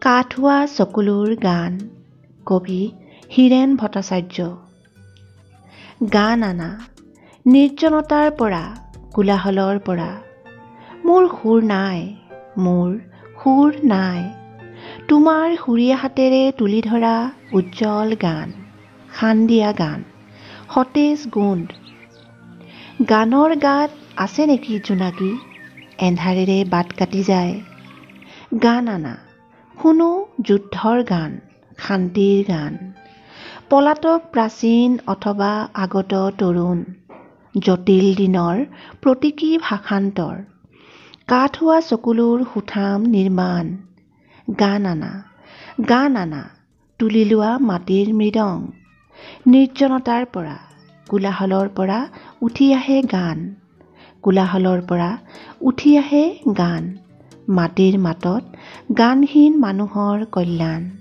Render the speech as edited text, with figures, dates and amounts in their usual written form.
কাঠোৱা চকুলোৰ গান, কবি হীৰেণ ভট্টাচাৰ্য। গান আনা নিৰ্জনতাৰ পৰা, কোলাহলৰ পৰা। মোৰ সুৰ নাই, মোৰ সুৰ নাই। তোমাৰ সুৰীয়া হাতেৰে তুলি ধৰা উজ্জ্বল গান, শান দিয়া গান, সতেজ গোন্ধ। গানৰ গাত আছে নেকি জোনাকী, এন্ধাৰেৰে বাট কাটি যায়। গান আনা, শুনো যুদ্ধৰ গান, শান্তিৰ গান। পলাতক প্ৰাচীন অথবা আগত তৰুণ, জটিল দিনৰ প্ৰতীকী ভাষান্তৰ। কাঠোৱা চকুলোৰ সুঠাম নিৰ্মাণ। গান আনা, গান আনা, তুলি লোৱা মাটিৰ মৃদং। নিৰ্জনতাৰ পৰা, কোলাহলৰ পৰা উঠি আহে গান। কোলাহলৰ পৰা উঠি আহে গান। মাটিৰ মাতত গানহীন মানুহৰ কল্যাণ।